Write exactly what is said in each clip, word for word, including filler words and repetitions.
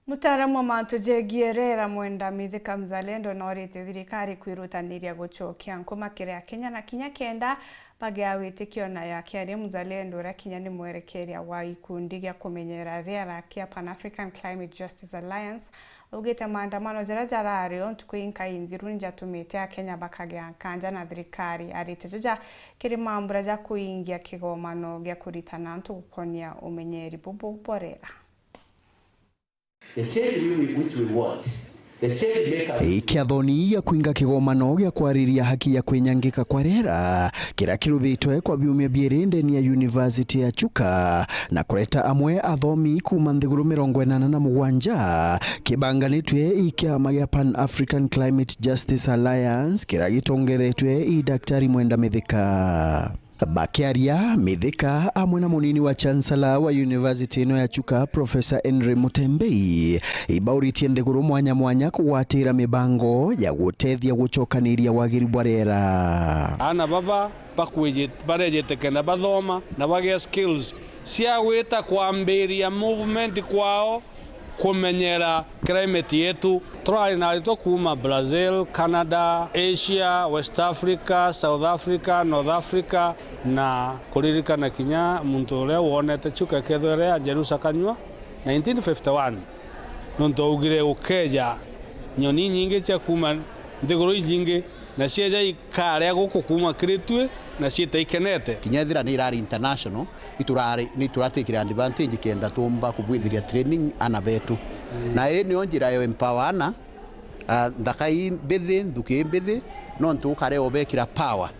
Mutaaramu wa mantu jegie rera Mwenda Mithika Mzalendo noorite thirikari kwirutaniria gucokia nkuma kiri Akenya na kinya kenda bagia witikio nayo. Akiaria, Mzalendo, uria kinya ni mwerekeria wa gikundi gia kumenyera riera kia Pan African Climate Justice Alliance, augite maandamano jaria jarari o ntuku inkai nthiru ni jatumite Akenya bakagia nkanja na thirikari. Arite jaja kiri mambura ja kuingia kigomano gia kuritana antu gukonia umenyeri bubu bwa riera. The change we, which we want, the change makers. Ikiathoni ya kwinga kigomano gia kwariria haki ya kwinyangika kwa riera, kiria kiruthitwe kwa biumia biiri ndeni ya University ya Chuka, na kureta amwe athomi kuuma nthiguru mirongo inana na mugwanja, kibanganitwe i kiama gia Pan African Climate Justice Alliance, kiria gitongeretwe i Daktari Mwenda Mithika. Bakiaria, Mithika amwe na munini wa Chancellor wa University ino ya Chuka, Professor Henry Mutembei, ibauritie nthiguru mwanya mwanya kugwatira mibango ya gutethia gucokaniria wagiri bwa riera. Aana baba bakwijit-, barejete kenda bathoma na bagea skills cia gwita kwambiria movement kwao kumenyera climate yetu. Turari na aritwa kuuma Brazil, Canada, Asia, West Africa, South Africa, North Africa, na kuririkana kinya muntu uria wonete Chuka ikethwa iri ya Jerusa Kanyua nineteen fifty-one, nontu augire gukeja nyoni inyingi cia kuuma nthiguru inyingi, na cieja ikaria guku kuuma kiri tui, na ciita ikenete. Kinya ethira ni irari international, iturari, ni turatikire advantage kenda tuumba kubwithiria training ana betu. Mm. Na ii nio njira ya empower ana, ah, nthaka ii mbithi, nthuki ii mbithi, nontu ukarea ubekira power,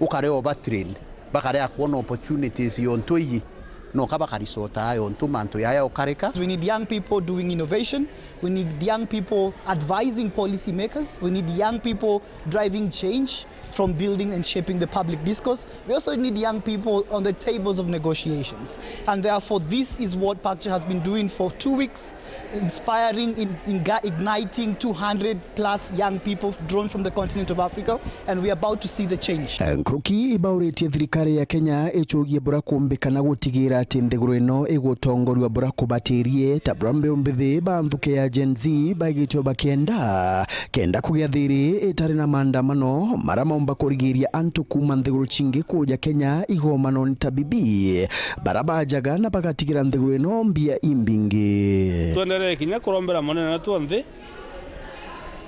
ukarea uba train, bakarea kwona opportunities yontu iji, noka bakarisota yontu mantu yaya ukarika. We need young people doing innovation. We need young people advising policymakers. We need young people driving change from building and shaping the public discourse. We also need young people on the tables of negotiations. And therefore, this is what PACJA has been doing for two weeks, inspiring, in, in, igniting two hundred plus young people drawn from the continent of Africa, and we are about to see the change. Nkuruki ibauritie thirikari ya Kenya icugie bura kumbika na gutigira ati nthiguru ino igutongorua bura kubatirie, ta bura mbeu mbithi ba nthuki ya Gen Z baigitwe bakienda kenda kugia thiri itari na maandamano mara maumba kurigiria antu kuuma nthiguru cingi kuja Kenya igomanoni ta bibi, bara bajaga na bagatigira nthiguru ino mbia imbingi. Twenderee kinya kurombera munene wetu nthi,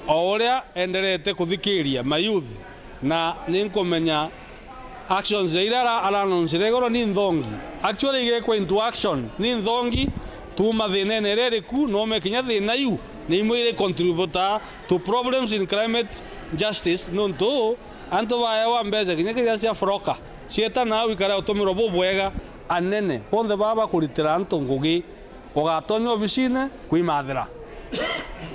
o uria enderete kuthikiria mayouth, na ninkumenya actions ya iria ara-, aranonsire igoro ni nthongi. Actually, igekwa into action ni nthongi, tuuma thinene iria iriku, nome kinya thina iu ni imwe iri contributor to problems in climate justice, nontu antu baewa mbeca kinya kiria cia broker, cieta nau ikare utumirwa bubwega. Anene bonthe baa bakuritira antu ngugi, ugatonya obisine kwimathira.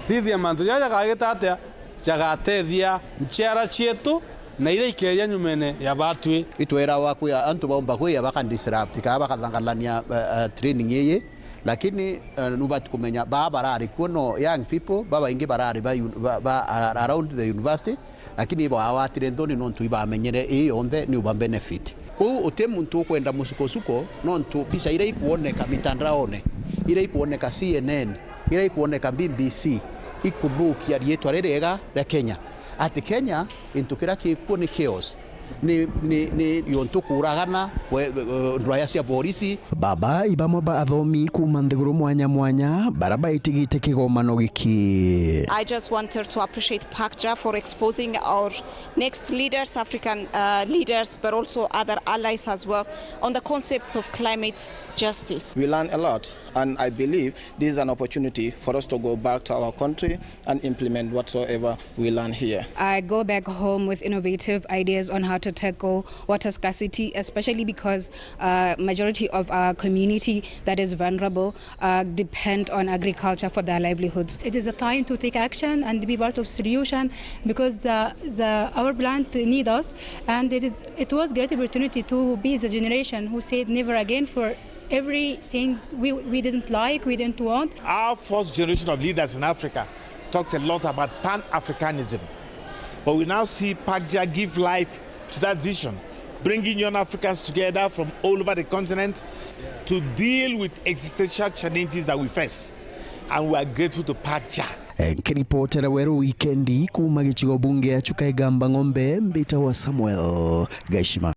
Thithia mantu jaja jagagita atia, jagatethia nchiara cietu na iria ikeja nyumene ya batwi. Itwirawa kwi antu baumba kwia baka disrupt kana bakathangalania, eh, eh, training iyi, lakini, eh, nubati kumenya baa barari kuo no young people babaingi barari ba uni-, ba, ba, around the university, lakini ibawatire nthoni nontu ibamenyere ii yonthe ni uba benefit. Kwou uti muntu ukwenda musukosuko, nontu mbica iria ikwoneka mitandaone, iria ikwoneka C N N, iria ikwoneka B B C, ikuthukia riitwa ririega ria Kenya. Ati Kenya, into kiria kikuo ni chaos. Ni, ni, ni yontu kuuragana, we, we, ndwaya cia borisi. Baba i bamwe ba athomi kuuma nthiguru mwanya mwanya bara baitigite kigomano giki. I just wanted to appreciate PACJA for exposing our next leaders, African, uh, leaders, but also other allies as well, on the concepts of climate justice. We learn a lot, and I believe this is an opportunity for us to go back to our country and implement whatsoever we learn here. I go back home with innovative ideas on how to tackle water scarcity, especially because, uh, majority of our community that is vulnerable, uh, depend on agriculture for their livelihoods. It is a time to take action and be part of solution because the, the, our planet need us, and it is, it was great opportunity to be the generation who said never again for everything we, we didn't like, we didn't want. Our first generation of leaders in Africa talks a lot about Pan-Africanism. But we now see PACJA give life to that vision, bringing young Africans together from all over the continent to deal with existential challenges that we face. And we are grateful to Pacha. Nkiripotera Weru Wikendi kuuma gicigo bunge ya Chuka Igamba Ng'ombe, mbitagwa Samuel Gashima.